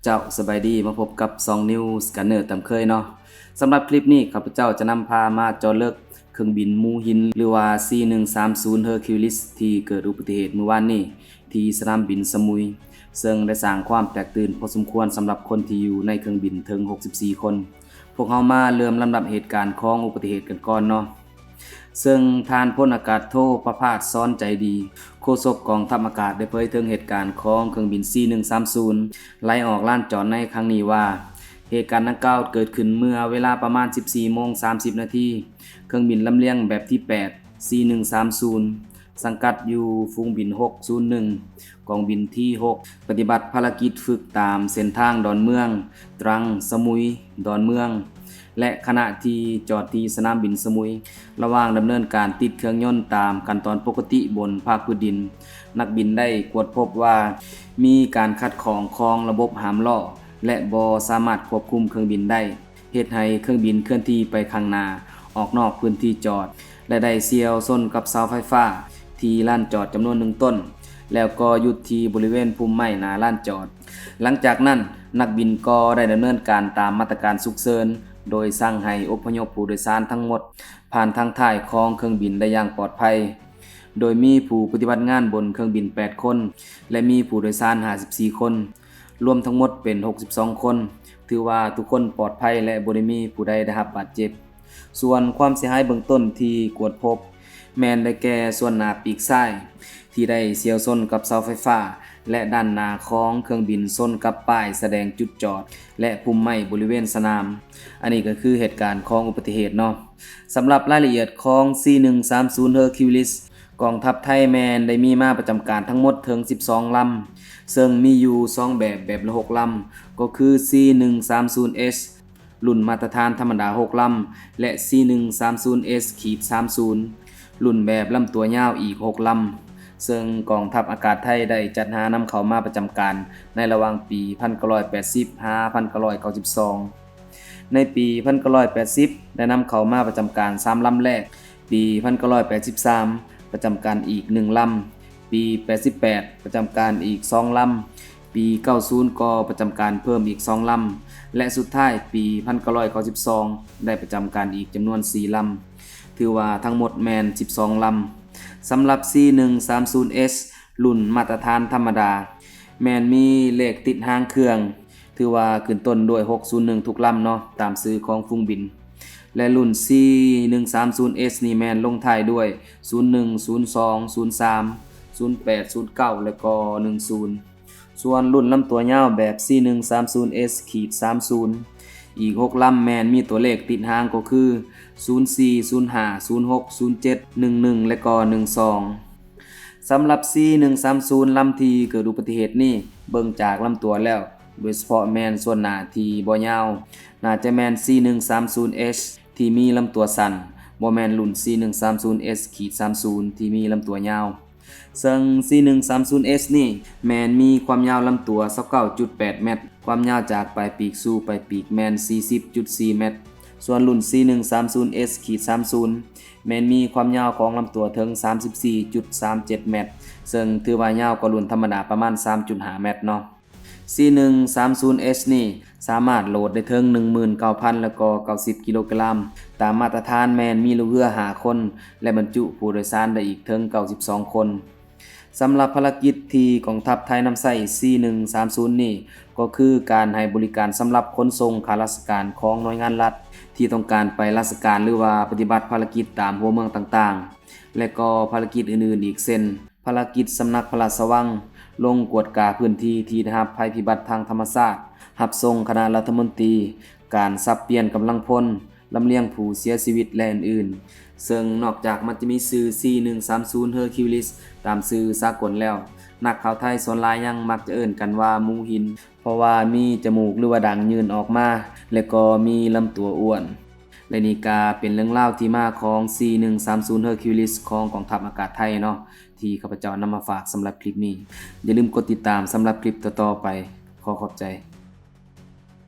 ເຈົ້າ ສະບາຍດີ ມາພົບກັບຊ່ອງ News Scanner ຕາມເຄີຍເນາະ. ສຳລັບຄລິບນີ້ ຂ້າພະເຈົ້າຈະນຳພາມາເຈາະເລິກເຄື່ອງບິນມູຫິນ ຫຼືວ່າ ຊີໜຶ່ງສາມສູນ Hercules ທີ່ເກີດອຸບັດຕິເຫດມື້ວານນີ້ ທີ່ສະໜາມບິນສະໝຸຍ, ເຊິ່ງໄດ້ສ້າງຄວາມແຕກຕື່ນພໍສົມຄວນສຳລັບຄົນທີ່ຢູ່ໃນເຄື່ອງບິນເຖິງຫົກສິບສີ່ຄົນ. ພວກເຮົາມາເລີ່ມລຳດັບເຫດການຂອງອຸບັດຕິເຫດກັນກ່ອນເນາະ. ເຊິ່ງທ່ານພົນອາກາດໂທ ປະພາດ ສອນໃຈດີ ໂຄສົກກອງທັບອາກາດ ໄດ້ເຜີຍເຖິງເຫດການຂອງເຄື່ອງບິນ ຊີໜຶ່ງສາມສູນ ໄຫຼອອກລານຈອດໃນຄັ້ງນີ້ວ່າ, ເຫດການດັ່ງກ່າວເກີດຂຶ້ນເມື່ອເວລາປະມານສິບສີ່ໂມງສາມສິບນາທີ. ເຄື່ອງບິນລຳລຽງແບບທີແປດ ຊີໜຶ່ງສາມສູນ ສັງກັດຢູ່ຝູງບິນຫົກສູນໜຶ່ງ ກອງບິນທີຫົກ ປະຕິບັດພາລະກິດຝຶກຕາມເສັ້ນທາງດອນເມືອງ ຕຣັງ ສະໝຸຍ ດອນເມືອງ ແລະ ຂະນະທີ່ຈອດທີ່ສະໜາມບິນສະໝຸຍ, ລະຫວ່າງດຳເນີນການຕິດເຄື່ອງຍົນຕາມຂັ້ນຕອນປົກກະຕິບົນພາກພື້ນດິນ, ນັກບິນໄດ້ກວດພົບວ່າມີການຂັດຂ້ອງຂອງລະບົບຫາມລໍ້ ແລະ ບໍ່ສາມາດຄວບຄຸມເຄື່ອງບິນໄດ້. ເຮັດໃຫ້ເຄື່ອງບິນເຄື່ອນທີ່ໄປຂ້າງໜ້າ ອອກນອກພື້ນທີ່ຈອດ ແລະ ໄດ້ສ່ຽວຊົນກັບເສົາໄຟຟ້າທີ່ລານຈອດຈຳນວນໜຶ່ງຕົ້ນ, ແລ້ວກໍຢຸດທີ່ບໍລິເວນພຸ່ມໄມ້ໜ້າລານຈອດ. ຫຼັງຈາກນັ້ນ, ນັກບິນກໍໄດ້ດຳເນີນການຕາມມາດຕະການສຸກເສີນ, ໂດຍສັ່ງໃຫ້ອົບພະຍົບຜູ້ໂດຍສານທັງໝົດ ຜ່ານທາງທ້າຍຂອງເຄື່ອງບິນໄດ້ຢ່າງປອດໄພ, ໂດຍມີຜູ້ປະຕິບັດງານບົນເຄື່ອງບິນແປດຄົນ ແລະ ມີຜູ້ໂດຍສານຫ້າສິບສີ່ຄົນ. ລວມທັງໝົດເປັນຫົກສິບສອງຄົນ, ຖືວ່າທຸກຄົນປອດໄພ ແລະ ບໍ່ໄດ້ມີຜູ້ໃດໄດ້ຮັບບາດເຈັບ. ສ່ວນຄວາມເສຍຫາຍເບື້ອງຕົ້ນທີ່ກວດພົບ ແມ່ນໄດ້ແກ່ສ່ວນໜ້າປີກຊ້າຍ ທີ່ໄດ້ສ່ຽວຊົນກັບເສົາໄຟຟ້າ ແລະ ດ້ານໜ້າຂອງເຄື່ອງບິນຊົນກັບປ້າຍສະແດງຈຸດຈອດ ແລະ ພຸ່ມໄມ້ບໍລິເວນສະໜາມ. ອັນນີ້ກໍຄືເຫດການຂອງອຸບັດຕິເຫດເນາະ. ສຳລັບລາຍລະອຽດຂອງ ຊີໜຶ່ງສາມສູນ Hercules ກອງທັບໄທແມ່ນໄດ້ມີມາປະຈຳການທັງໝົດເຖິງສິບສອງລຳ, ເຊິ່ງມີຢູ່ສອງແບບ, ແບບລະຫົກລຳ ກໍຄື ຊີໜຶ່ງສາມສູນ H ລຸ້ນມາດຕະຖານທຳມະດາຫົກລຳ ແລະ ຊີໜຶ່ງສາມສູນ S ຂີດສາມສູນ ລຸ້ນແບບລຳຕົວຍາວອີກຫົກລຳ, ເຊິ່ງກອງທັບອາກາດໄທໄດ້ຈັດຫານຳເຂົ້າມາປະຈຳການໃນລະຫວ່າງປີພັນເກົ້າຮ້ອຍແປດສິບ ຫາ ພັນເກົ້າຮ້ອຍເກົ້າສິບສອງ. ໃນປີພັນເກົ້າຮ້ອຍແປດສິບ ໄດ້ນຳເຂົ້າມາປະຈຳການສາມລຳແລກ, ປີພັນເກົ້າຮ້ອຍແປດສິບສາມ ປະຈຳການອີກໜຶ່ງລຳ, ປີແປດສິບແປດ ປະຈຳການອີກສອງລຳ, ປີເກົ້າສິບກໍປະຈຳການເພີ່ມອີກສອງລຳ ແລະ ສຸດທ້າຍປີພັນເກົ້າຮ້ອຍເກົ້າສິບສອງ ໄດ້ປະຈຳການອີກຈຳນວນສີ່ລຳ, ຖືວ່າທັງໝົດແມ່ນສິບສອງລຳ. ສຳລັບ ຊີໜຶ່ງສາມສູນ H ລຸ້ນມາດຕະຖານທຳມະດາ ແມ່ນມີເລກຕິດຫາງເຄື່ອງ ຖືວ່າຂຶ້ນຕົ້ນດ້ວຍຫົກສູນໜຶ່ງທຸກລຳເນາະ ຕາມຊື່ຂອງຝູງບິນ ແລະ ລຸ້ນ ຊີໜຶ່ງສາມສູນ S ນີ້ແມ່ນລົງທ້າຍດ້ວຍສູນໜຶ່ງ, ສູນສອງ, ສູນສາມ, ສູນແປດ, ສູນເກົ້າ ແລະ ກໍໜຶ່ງສູນ. ສ່ວນລຸ້ນລຳຕົວຍາວແບບ ຊີໜຶ່ງສາມສູນ S ຂີດສາມສູນ ອີກຫົກລຳແມ່ນມີຕົວເລກຕິດຫາງກໍຄື ສູນສີ່, ສູນຫ້າ, ສູນຫົກ, ສູນເຈັດ, ໜຶ່ງໜຶ່ງ ແລະ ກໍໜຶ່ງສອງ. ສຳລັບ ຊີໜຶ່ງສາມສູນ ລຳທີ່ເກີດອຸບັດຕິເຫດນີ້ ເບິ່ງຈາກລຳຕົວແລ້ວ ໂດຍສະເພາະແມ່ນສ່ວນໜ້າທີ່ບໍ່ຍາວ ໜ້າຈະແມ່ນ ຊີໜຶ່ງສາມສູນ H ທີ່ມີລຳຕົວສັ້ນ, ບໍ່ແມ່ນລຸ້ນ ຊີໜຶ່ງສາມສູນ S ຂີດສາມສູນ ທີ່ມີລຳຕົວຍາວ. ເຊິ່ງ ຊີໜຶ່ງສາມສູນ S ນີ້ແມ່ນມີຄວາມຍາວລຳຕົວຊາວເກົ້າຈຸດແປດແມັດ, ຄວາມຍາວຈາກປາຍປີກສູ່ປາຍປີກແມ່ນສີ່ສິບຈຸດສີ່ແມັດ. ສ່ວນລຸ້ນ ຊີໜຶ່ງສາມສູນ S ຂີດສາມສູນ ແມ່ນມີຄວາມຍາວຂອງລຳຕົວເຖິງສາມສິບສີ່ຈຸດສາມເຈັດແມັດ, ເຊິ່ງຖືວ່າຍາວກວ່າລຸ້ນທຳມະດາປະມານສາມຈຸດຫ້າແມັດເນາະ. ຊີໜຶ່ງສາມສູນ H ນີ້ສາມາດໂຫຼດໄດ້ເຖິງໜຶ່ງໝື່ນເກົ້າພັນ ແລະ ກໍເກົ້າສິບກິໂລກຣາມ, ຕາມມາດຕະຖານແມ່ນມີລູກເຮືອຫ້າຄົນ ແລະ ບັນຈຸຜູ້ໂດຍສານໄດ້ອີກເຖິງເກົ້າສິບສອງຄົນ. ສຳລັບພາລະກິດທີ່ກອງທັບໄທນຳໃຊ້ ຊີໜຶ່ງສາມສູນນີ້ ກໍຄືການໃຫ້ບໍລິການສຳລັບຂົນສົ່ງຂ້າລາຊະການຂອງໜ່ວຍງານລັດ ທີ່ຕ້ອງການໄປລາຊະການ ຫຼືວ່າປະຕິບັດພາລະກິດຕາມຫົວເມືອງຕ່າງໆ ແລະ ກໍພາລະກິດອື່ນໆອີກເຊັ່ນ ພາລະກິດສຳນັກພະລາຊະວັງ, ລົງກວດກາພື້ນທີ່ທີ່ໄດ້ຮັບໄພພິບັດທາງທຳມະຊາດ, ຮັບສົ່ງຄະນະລັດຖະມົນຕີ, ການສັບປ່ຽນກຳລັງພົນ, ລຳລຽງຜູ້ເສຍຊີວິດ ແລະ ອື່ນໆ. ເຊິ່ງນອກຈາກມັນຈະມີຊື່ ຊີໜຶ່ງສາມສູນ Hercules ຕາມຊື່ສາກົນແລ້ວ, ນັກຂ່າວໄທສ່ວນຫຼາຍຍັງມັກຈະເອີ້ນກັນວ່າໝູຫິນ, ເພາະວ່າມີຈະມູກ ຫຼືວ່າດັງຍື່ນອອກມາ ແລະ ກໍມີລຳຕົວອ້ວນ. ແລະ ນີ້ກະເປັນເລື່ອງລາວທີ່ມາຂອງ ຊີໜຶ່ງສາມສູນ Hercules ຂອງກອງທັບອາກາດໄທເນາະ ທີ່ຂ້າພະເຈົ້ານຳມາຝາກສຳລັບຄລິບນີ້. ຢ່າລືມກົດຕິດຕາມສຳລັບຄລິບຕໍ່ໆໄປ. ຂໍຂອບໃຈ.